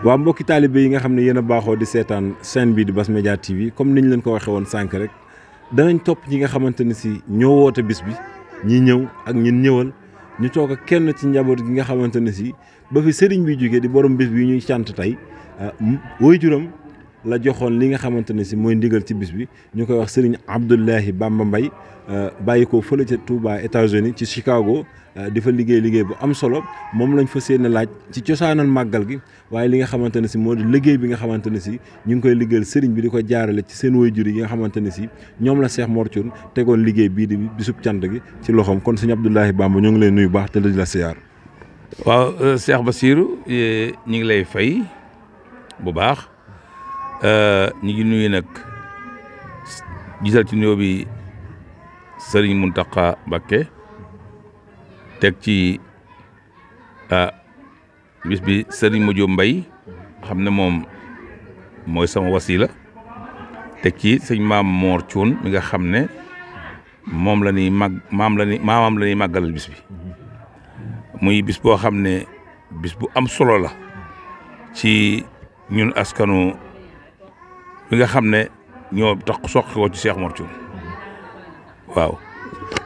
waa mbokki taalibe yi nga xam ne yéen a baaxoo di seetaan chaîne bii di Bass Media TV comme niñ leen ko waxee woon sànq rek danañ topp ñi nga xamante ne si ñoo woote bis bi ñi ñëw ak ñin ñëwal ñu toog ak kenn ci njaboot gi nga xamante ne si ba fi sëriñ bi jógee di borom bis bi ñuy cant tey waajuram la joxoon li nga xamante ne si mooy ndigal ci bis bi ñu koy wax sëriñ Abdoulahi Bamba Mbaye bàyyi ko fële ca Touba États-Unis ci Chicago di fa liggéey bu am solo moom lañ fa seen laaj ci cosaanal màggal gi waaye li nga xamante ne si moo di liggéey bi nga xamante ne si ñu ngi koy liggéeyal sëriñ bi di ko jaarale ci seen waajur yi nga xamante ne si ñoom la Cheikh Mor Thioune tegoon liggéey bii di bisub cant gi ci loxoom kon sëñ Abdoulahi Bamba ñoo ngi lay nuyu baax te di la siyaar. waaw Cheikh Bassirou ñu ngi lay fay bu baax ñu ngi nuyu nag gisal ci nuyoo bi sëriñ Mountakha Mbacké teg ci bis bi sëriñ Modou Mbaye xam ne moom mooy sama wasila teg ci sëñ maam Mor Thioune mi nga xam ne moom la ñuy maamam la ñuy màggalal bis bi muy bis boo xam ne bis bu am solo la ci ñun askanu bi nga xam ne ñoo tax soqi ko ci Cheikh Mor Thioune waaw.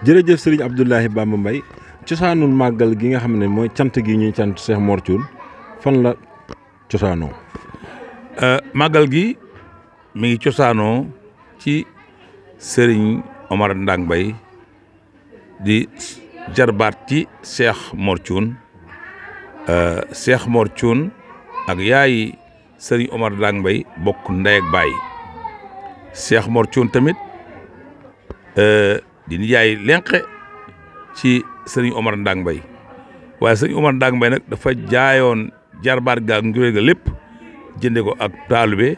jërëjëf sëriñ Abdoulahi Bamba Mbaye cosaanul màggal gi nga xam ne mooy cant gi ñuy cant Cheikh Mor Thioune fan la cosaanoo. màggal gi mi ngi cosaanoo ci sëriñ Omar Ndang Mbaye di jarbaat ci Cheikh Mor Thioune Cheikh Mor Thioune ak yaayi sëriñ Omar Ndang Mbaye bokk ndey ak baay Cheikh Mor Thioune tamit di nijaay lenqe ci sëriñ Omar Ndang Mbaye waaye sëriñ Omar Ndang Mbaye nag dafa jaayoon jarbaat ga ak njuréel ga lépp jënde ko ak taalube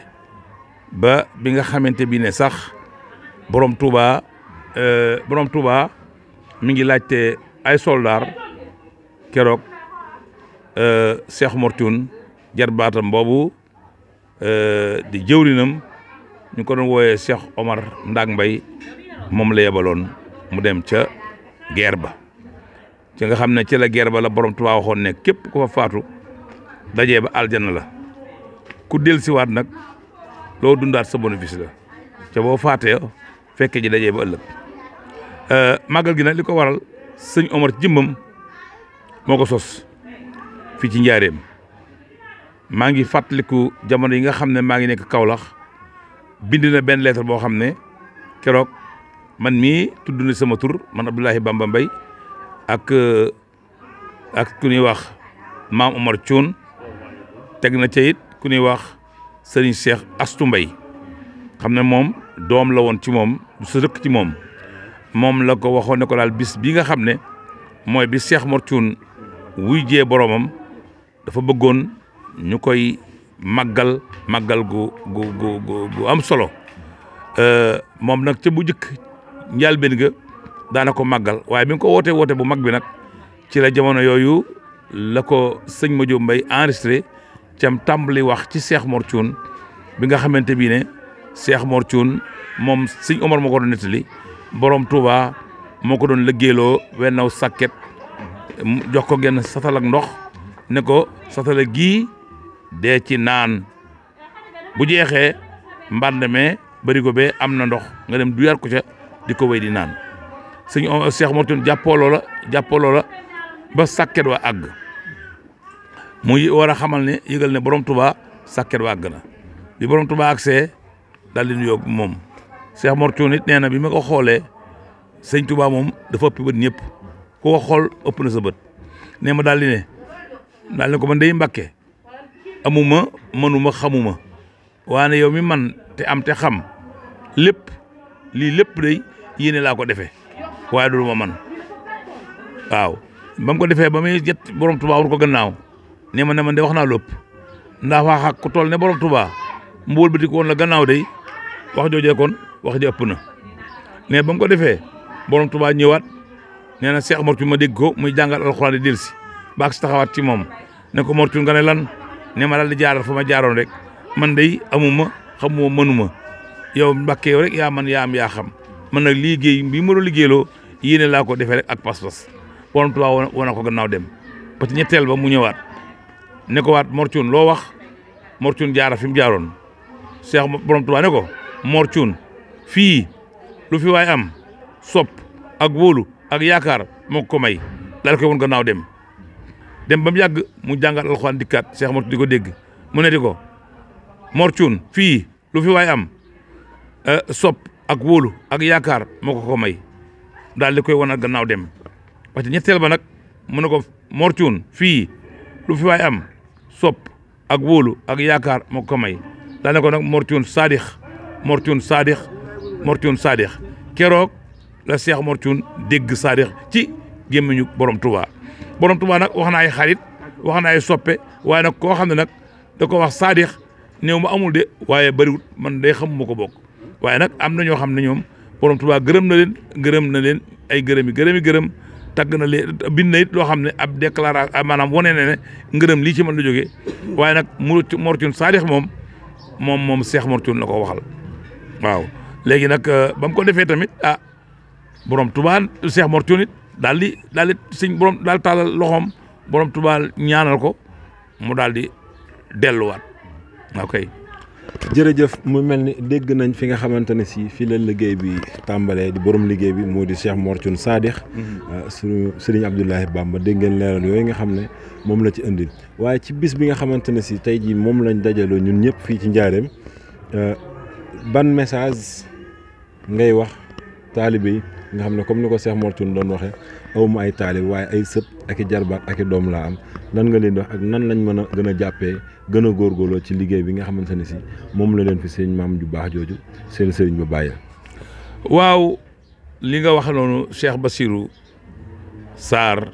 ba bi nga xamante bi ne sax borom Touba mi ngi laajte ay soldaar keroog Cheikh Mor Thioune jarbaatam boobu di jëwrinam ñu ko doon wooyee Cheikh Omar Ndang Mbaye moom la yebaloon mu dem ca guerre ba ci nga xam ne ci la guerre ba la borom Touba waxoon ne képp ku fa faatu dajee ba aljana la ku dellusiwaat nag loo dundaat sa bénéfice la ca boo faatee fekke ji dajee ba ëllëg màggal gi nag li ko waral sëñ Omar jëmmam moo ko sos fii ci njaareem maa ngi fàttaliku jamono yi nga xam ne maa ngi nekk Kaolack bind na benn lettre boo xam ne keroog man mii tudd na sama tur man Abdoulahi Bamba Mbaye ak ku ñuy wax maam Omar Thioune teg na ca it ku ñuy wax sëriñ Cheikh Astou Mbaye xam ne moom doom la woon ci moom du sa rëkk ci moom la ko waxoon ne ko daal bis bi nga xam ne mooy bi Cheikh Mor Thioune wuy jee boromam dafa bëggoon ñu koy màggal gu am solo moom nag ca bu njëkk njëlbéen ga daana ko màggal waaye bi nga ko woote bu mag bi nag ci la jamono yooyu la ko sëñ Modou Mbaye enregistré cam tàmbali wax ci Cheikh Mor Thioune bi nga xamante bii ne Cheikh Mor Thioune moom sëñ Omar moo ko doon nettali borom Touba moo ko doon liggéeyloo wennaw sàkket jox ko genn satal ak ndox ne ko satala gii dee ci naan bu jeexee mbànd me barigo bee am na ndox nga dem duyaat ko ca di ko wéy di naan sëñ Cheikh Mor Thioune jàppoo loola ba sàkket wa àgg muy war a xamal ne yëgal ne borom Touba sàkket wa àgg na bi borom Touba agsee daal di nuyoo moom Cheikh Mor Thioune it nee na bi ma ko xoolee sëñ Touba moom dafa ëpp bët ñëpp ku ko xool ëpp na sa bët nee ma daal di ne ko man day Mbàkke amuma mënuma xamuma waane yow mi man te am te xam lépp lii lépp day yéene laa ko defee waaye du ma man waaw ba mu ko defee ba muy jet borom Touba war ko gannaaw ne ma de wax naa lépp ndax wax ak ku toll ne borom Touba mbool bi di ko woon la gannaaw day wax joojee kon wax ji ëpp na mais ba mu ko defee borom Touba ñëwaat nee na Cheikh Mor Thioune ma dégg ko muy jàngal alxuraan di dellusi ba si taxawaat ci moom ne ko Mor Thioune nga ne lan ne ma daal di jaaral fa ma jaaroon rek man day amuma xamuma mënuma yow Mbàkke yow rek yaa man yaa am yaa xam man nag liggéey bii ma doon liggéeyloo yéene laa ko defee rek ak pas-pas borom Touba wana ko gannaaw dem parce que ñetteel ba mu ñëwaat ne ko waat Mor Thioune loo wax Mor Cuun jaara fi mu jaaroon Cheikh borom Tuubaa ne ko Mor Cuun fii lu fi waay am sopp ak wóolu ak yaakaar moo ko may daal koy woon gannaaw dem ba mu yàgg mu jàngal alxuraan dikkaat Cheikh Mor Cuun di ko dégg mu ne di ko Mor Cuun fii lu fi waay am sopp ak wóolu ak yaakaar moo ko may daal di koy wan gannaaw dem parce que ñetteel ba nag mu ne ko Mor Cuun fii lu fi waay am sopp ak wóolu ak yaakaar moo ko may daal ne ko nag Mor Cuun saadix Mor Cuun saadix Mor Cuun saadix keroog la Cheikh Mor Cuun dégg saadix ci gémmiñu borom Touba nag wax na ay xarit wax na ay soppe waaye nag koo xam ne nag da ko wax saadix néew ma amul de waaye bëriwut man day xamuma ko bokk waaye nag am na ñoo xam ne ñoom borom Touba gërëm na leen ay gërëm tagg na leen bind na it loo xam ne ab déclaration maanaam wane na ne ngërëm lii ci man la jógee waaye nag Mor Cuun saadix moom Cheikh Mor Cuun la ko waxal waaw léegi nag ba mu ko defee tamit borom Touba Cheikh Mor Cuun it daal di sëñ borom daal taalal loxoom borom Touba ñaanal ko mu daal di delluwaat ok. jërëjëf mu mel ni dégg nañ fi nga xamante ne si fii la liggéey bi tàmbalee di borom liggéey bi moo di Cheikh Mor Cuun saadix suñu sëriñ Abdoulahi Bamba dégg ngeen leeral yooyu nga xam ne moom la ci indil waaye ci bis bi nga xamante ne si tey jii moom lañ dajaloo ñun ñëpp fii ci njaareem ban message ngay wax taalibe yi nga xam ne comme ni ko Cheikh Mor Cuun doon waxee awma ay taalibe waaye ay sët ak i jarbaat ak i doom laa am lan nga leen di wax ak nan lañ mën a gën a jàppee gën a góorgóorloo ci liggéey bi nga xamante ne si moom la leen fi seen maam ju baax jooju seen sëriñ ba bàyyi. waaw li nga wax noonu Cheikh Bassirou Sarr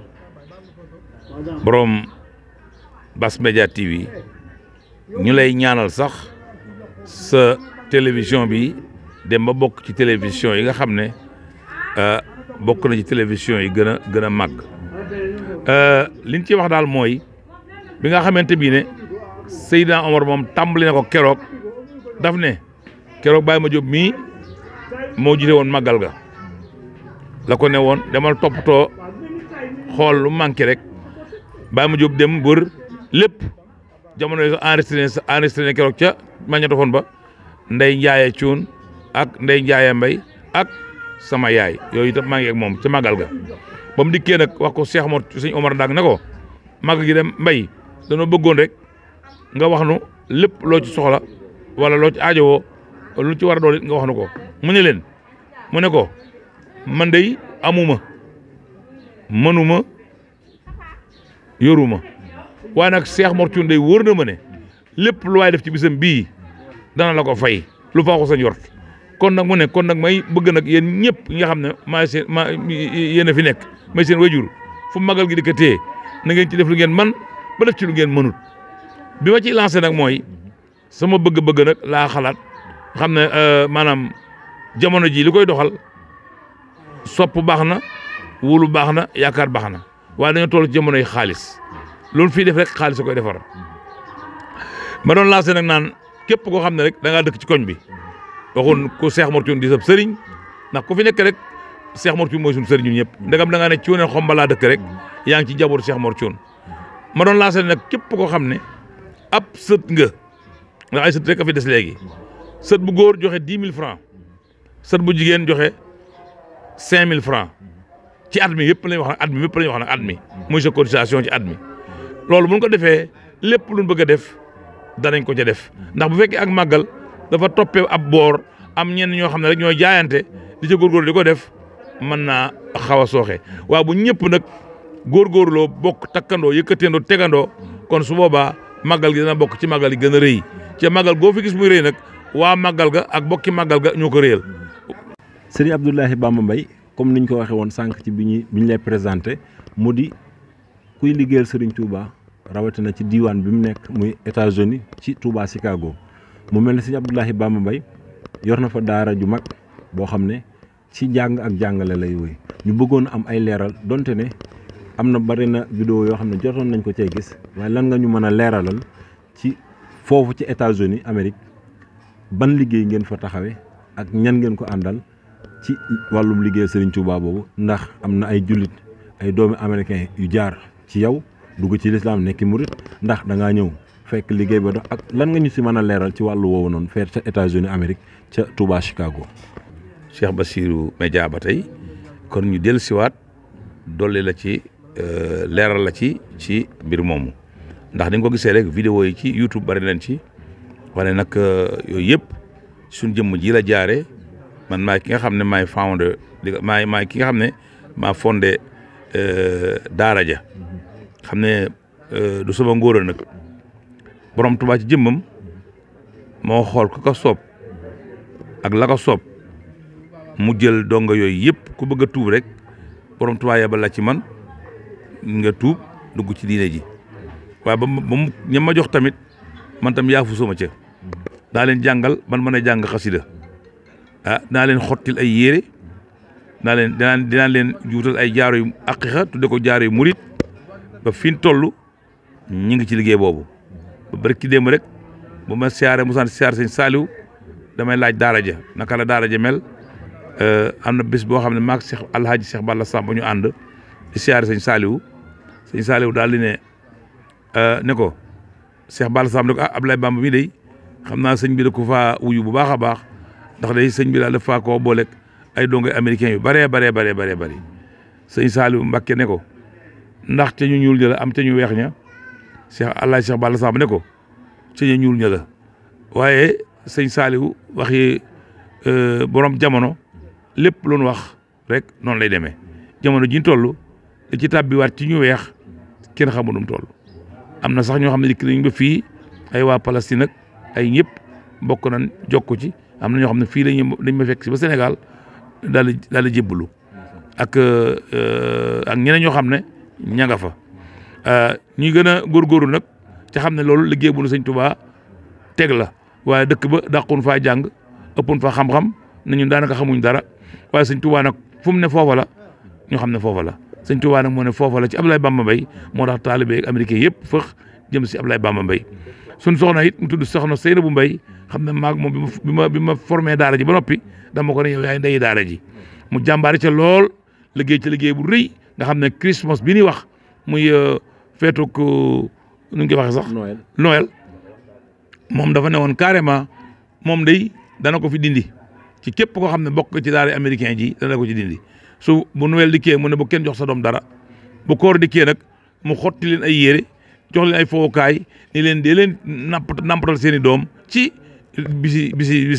borom Bass Media TV ñu lay ñaanal sax sa télévision bi dem ba bokk ci télévision yi nga xam ne bokk na ci télévision yi gën a màgg liñ ci wax daal mooy bi nga xamante bii ne Seydina Omar moom tàmbali na ko keroog daf ne keroog Baye Madiop mii moo jiite woon màggal ga la ko ne woon demal toppatoo xool lu manqué rek Baye Madiop dem wër lépp jamono yi enregistré ne keroog ca magnétophone ba Ndey Njaaye Cuun ak Ndey Njaaye Mbay ak sama yaay yooyu itam maa ngi ak moom ca màggal ga ba mu dikkee nag wax ko Cheikh Mor sëñ Omar Ndak ne ko màggal gi dem Mbay danoo bëggoon rek nga wax nu lépp loo ci soxla wala loo ci aajowoo lu ci war a doon it nga wax nu ko mu ne ko man dey amuma mënuma yoruma waaye nag Cheikh Mor Cuun dey wóor na ma ne lépp lu waay def ci bisam bii dana la ko fay lu faa ko sa njort kon nag may bëgg nag yéen ñëpp ñi nga xam ne yéen a fi nekk may seen wajur fu magal gi di ko téye na ngeen ci def lu ngeen man ba def ci lu ngeen mënut bi ma ciy lancé nag mooy sama bëgg-bëgg nag laa xalaat xam ne maanaam jamono ji li koy doxal sopp baax na wóolu baax na yaakaar baax na waaye dañoo toll ci jamonoy xaalis loolu fii def rek xaalis a koy defar ma doon lancé nag naan képp koo xam ne rek da ngaa dëkk ci koñ bi waxoon ku Cheikh Mor Cuun di sab sëriñ ndax ku fi nekk rek Cheikh Mor Cuun mooy suñu sëriñ ñun ñëpp ndegam da ngaa ne Cuune Xombalaa dëkk rek yaa ngi ci jabootu Cheikh Mor Cuun ma doon lancé nag képp koo xam ne ab sët nga ndax ay sët rek a fi des léegi sët bu góor joxe 10 000 francs sët bu jigéen joxe 5 000 francs ci at mi yëpp lañuy wax nag at mi yëpp lañuy wax nag at mi muy sa cotisation ci at mi loolu bu ñu ko defee lépp lu ñu bëgg a def danañ ko ca def ndax bu fekkee ak màggal dafa toppee ab boor am ñenn ñoo xam ne rek ñooy jaayante di ca góorgóorlu di ko def mën naa xaw a sooxe waaw bu ñëpp nag góorgóorloo bokk takkandoo yëkkateendoo tegandoo kon su boobaa màggal gi dana bokk ci màggal yi gën a rëy ci màggal goo fi gis muy rëy nag waa màggal ga ak bokki màggal ga ñoo ko réyal. Serigne Abdoulahi Bamba Mbaye comme niñ ko waxee woon sànq ci bi ñu lay présenté mu di kuy liggéeyal Serigne Touba rawatina ci diiwaan bi mu nekk muy États-Unis ci Touba Chicago mu mel ne Serigne Abdoulahi Bamba Mbaye yor na fa daara ju mag boo xam ne ci jàng ak jàngale lay woy ñu bëggoon am ay leeral donte ne am na bari na vidéo yoo xam ne jotoon nañ ko cee gis waaye lan nga ñu mën a leeralal ci foofu ci États-Unis Amérique ban liggéey ngeen fa taxawee ak ñan ngeen ko àndal ci wàllum liggéey Serigne Touba boobu ndax am na ay jullit ay doomi américain yu jaar ci yow dugg ci lislaam nekki murit ndax da ngaa ñëw fekk liggéey ba dox ak lan nga ñu si mën a leeral ci wàllu woowu noonu feer ca États-Unis Amérique ca Touba Chicago. Cheikh Bassirou Média ba tey kon ñu dellu siwaat dolli la ci leeral la ci mbir moomu ndax ni nga ko gisee rek vidéo yi ci YouTube bari nañ ci wane nag yooyu yëpp suñ jëmm ji la jaare man maay ki nga xam ne maay founder maay ki nga xam ne maa fondé daara ja xam ne du sama ngóora nag borom Tuubaa ci jëmmam moo xool ku ko soob ak la ko soob mu jël donga yooyu yëpp ku bëgg a tuub rek borom Tuubaa yebal la ci man nga tuub dugg ci diine ji waaye ba mu ñam ma jox tamit man tam yaafu sama ca daa leen jàngal man mën a jàng xasida dinaa leen xottil ay yére dinaa leen juutal ay jaaro yu aqiqa tudde ko jaaro yu murit ba fi ñu toll ñu ngi ci liggéey boobu ba bari ki démb rek bu ma siyaare musaan siyaare sëñ Saaliw damay laaj daara ja naka la daara ja mel am na bés boo xam ne maag Cheikh Alhaaji Cheikh Balla Samb ñu ànd di siyaare sëñ Saaliw daal di ne ko Cheikh Balla Samb ne ko Ablaye Bamba mi day xam naa sëñ bi da ko faa wuyu bu baax a baax ndax day sëñ bi daal dafa koo booleeg ay dongoy américains yu bëree bëri sëñ Saaliw Mbàkke ne ko ndax ca ñu ñuul ña la am ca ñu weex ña Cheikh Balla Samb ne ko ca ñu ñuul ña la waaye sëñ Saaliw waxi borom jamono lépp lu nu wax rek noonu lay demee jamono ji ñu toll da ci tàbbiwaat ci ñu weex kenn xamu nu mu toll am na sax ñoo xam ne dikk nañ ba fii ay waa Palestine ak ay ñëpp bokk nañ jokku ci am na ñoo xam ne fii dañ ma fekk si ba Sénégal daal di jébbalu ak ñeneen ñoo xam ne ña nga fa ñuy gën a góorgóorlu nag ca xam ne loolu liggéey bu nu sëñ Tuubaa teg la waaye dëkk ba dàqun faa jàng ëppun faa xam-xam na ñun daanaka xamuñ dara waaye sëñ Tuubaa nag fu mu ne foofa la ñu xam ne foofa la sëñ Tuubaa nag moo ne foofa la ci Ablaye Bamba Mbaye moo tax taalibe ak américain yëpp fëx jëm si Ablaye Bamba Mbaye suñ soxna it mu tudd soxna Seynabou Mbaye xam ne maag moom bi ma formé daara ji ba noppi dama ko ne yow yaay ndeyi daara ji mu jàmbaare ca lool liggéey ca liggéey bu rëy nga xam ne Christmas bi ñuy wax muy feetu nu ñu koy waxee sax Noël moom dafa ne woon carrément moom day dana ko fi dindi ci képp koo xam ne bokk ci daara américain ji dana ko ci dindi su bu Noël dikkee mu ne bu kenn jox sa doom dara bu koor dikkee nag mu xotti leen ay yére jox leen ay fowukaay ni leen dee leen nampatal seen i doom ci bisi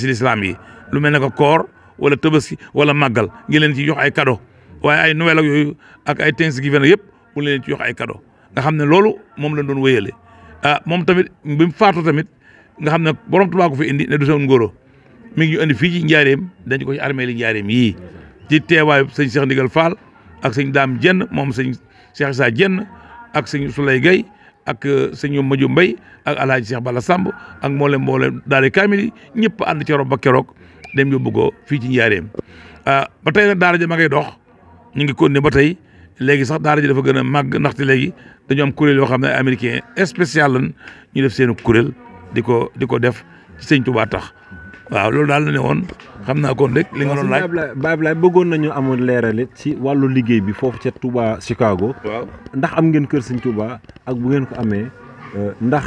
lislaam yi lu mel ne que koor wala tabaski wala màggal ngi leen ci jox ay cadeau waaye ay Noël ak yooyu ak ay Thanksgiving yëpp bu leen ci jox ay cadeau nga xam ne loolu moom lañ doon wéyale moom tamit bi mu faatu tamit nga xam ne borom Tuubaa ko fi indi ne du sa ngóoro mi ngi ñu indi fii ci njaareem dañ ko ci armée li njaareem yii ci teewaayu sëñ Cheikh Ndigal Fall ak sëñ Daam Jenn moom sëñ Cheikh Issa Jenn ak sëñ Souley Gueye ak sëñ Madiou Mbaye ak Alhaaji Cheikh Balla Samb ak mboolem daara kaamil yi ñëpp ànd ci rob ba keroog dem yóbbu ko fii ci njaareem ba tey nag daara ja ma ngay dox ñu ngi continuer ba tey léegi sax daara ji dafa gën a màgg ndaxte léegi dañu am kuréel yoo xam ne américain spécial lan ñu def seen kuréel di ko def ci sëñ Tuubaa tax waaw loolu daal la ne woon xam naa kon rek li nga doon laaj Baye Ablaye bëggoon nañu amoon leerale ci wàllu liggéey bi foofu ca Touba Chicago. waaw ndax am ngeen kër sëñ Touba ak bu ngeen ko amee ndax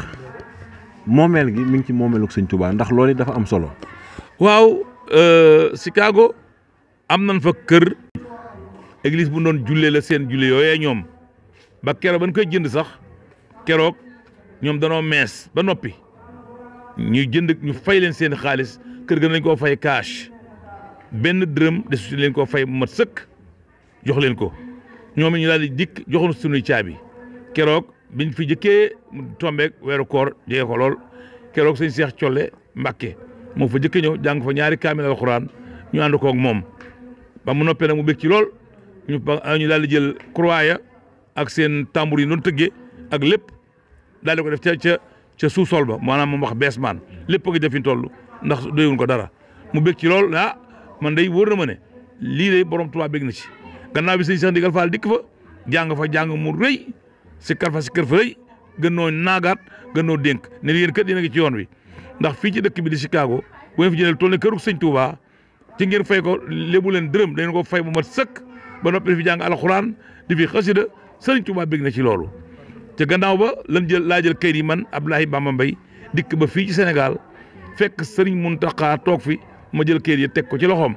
moomeel gi mi ngi ci moomeelug sëñ Touba ndax loolu dafa am solo. waaw Chicago am nañ fa kër église bu doon jullee la seen julle yooyee ñoom ba keroog ba ñu koy jënd sax keroog ñoom danoo mees ba noppi ñuy jënd ñu fay leen seen xaalis kër ga nañ koo fay cash benn dërëm desuti leen koo fay bu mat sëkk jox leen ko ñoom ñu daal di dikk joxoon sunuy caabi keroog biñ fi jëkkee tombeek weeru koor jege ko lool keroog sëñ Cheikh Colle Mbàkke moo fa jëkke ñëw jàng fa ñaari kaamil alxuraan ñu ànd koog moom ba mu noppee nag mu bég ci lool ñu daal di jël croix ya ak seen tambour yi doon tëggee ak lépp daal di ko def ca sous-sol ba maanaam moom wax beesmaan lépp a ngi def fi toll ndax doyul ko dara mu bég ci lool man day wóor na ma ne lii de borom Tuubaa bég na ci gannaaw bi sëñ Cheikh Ndigal Fall dikk fa jàng mu rëy si kër fa rëy gën noo naagaat gën noo dénk ne yéen kat yéen a ngi ci yoon wi ndax fii ci dëkk bi di Chicago bu ngeen fi jëlee toll ne kërug sëñ Tuubaa ci ngeen fay ko lébu leen dërëm dañ ko fay bu mat sëkk ba noppi di fi jàng alxuraan di fi xasida sëriñ Tuubaa bég na ci loolu ca gannaaw ba lan laa jël kayit yi man Abdoulaye Bamba Mbaye dikk ba fii ci Sénégal fekk Serigne Mountakha toog fi ma jël kayit yi teg ko ci loxoom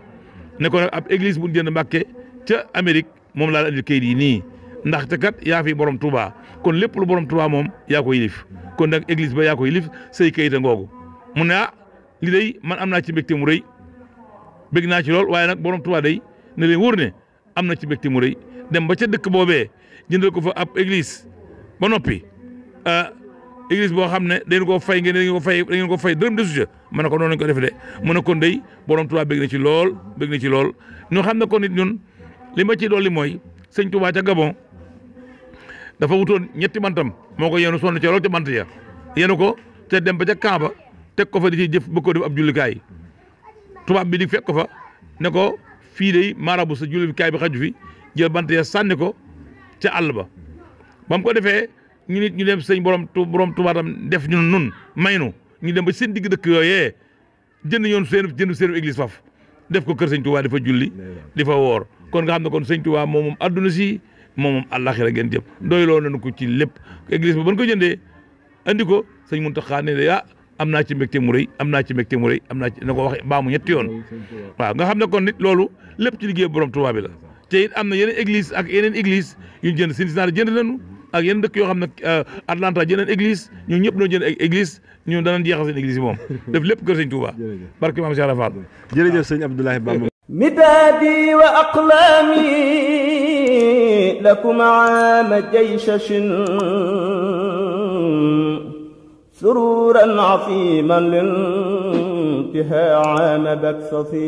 ne ko nag ab église bu ñu jënd Mbàkke ca Amérique moom laa la andil kayit yi nii ndaxte kat yaa fi borom Touba kon lépp lu borom Touba moom yaa ko yilif kon nag église ba yaa ko yilif say kayit a ngoogu mu ne li day man am naa ci mbégte mu rëy bég naa ci lool waaye nag borom Touba day ne leen wóor ne am na ci mbégte mu rëy dem ba ca dëkk boobee jëndal ko fa ab église ba noppi église boo xam ne dañu ko fay ngeen ko fay dërëm desu ca ma ne ko noonu lañ ko defee de mu ne kon day borom Touba bég na ci lool ñu xam ne kon nit ñun li ma ci dolli mooy sëñ Touba ca Gabon dafa wutoon ñetti bantam moo ko yenu sonn ca lool ca bant ya yenu ko te dem ba ca Kaaba teg ko fa di ci jëf ba ko def ab jullikaay tubaab bi di fekk ko fa ne ko fii de marabu sa jullikaay bi xaju fi jël bant ya sànni ko ca àll ba ba mu ko defee ñu nit ñu dem sëñ borom Touba tam def ñun nun maynu ñu dem ba seen digg dëkk yooyee jënd seen église faf def ko kër sëñ Touba di fa julli di fa woor kon nga xam ne kon sëñ Touba moom adduna si moom àllaxira ngeen jëm doyloo nañu ko ci lépp église ba ban ko jëndee andi ko sëñ Mountakha ne am naa ci mbégte mu rëy am naa ci na ko wax baamu ñetti yoon waaw nga xam ne kon nit loolu lépp ci liggéey borom Touba bi la te it am na yeneen église ak yeneen église yu ñu jënd Cincinnati jënd nañu ak yeneen dëkk yoo xam ne Atlanta jëndeen église ñun ñëpp noo jënd église ñun danañ jeexal seen église yi moom def lépp kër sëñ Touba barke maam Cheikh Rafal jërëjëf sëñ Abdoulaye Bamba midaadi wa aqlaami lakum aama jaysashin sururan afiman lil intihaa aama baksasi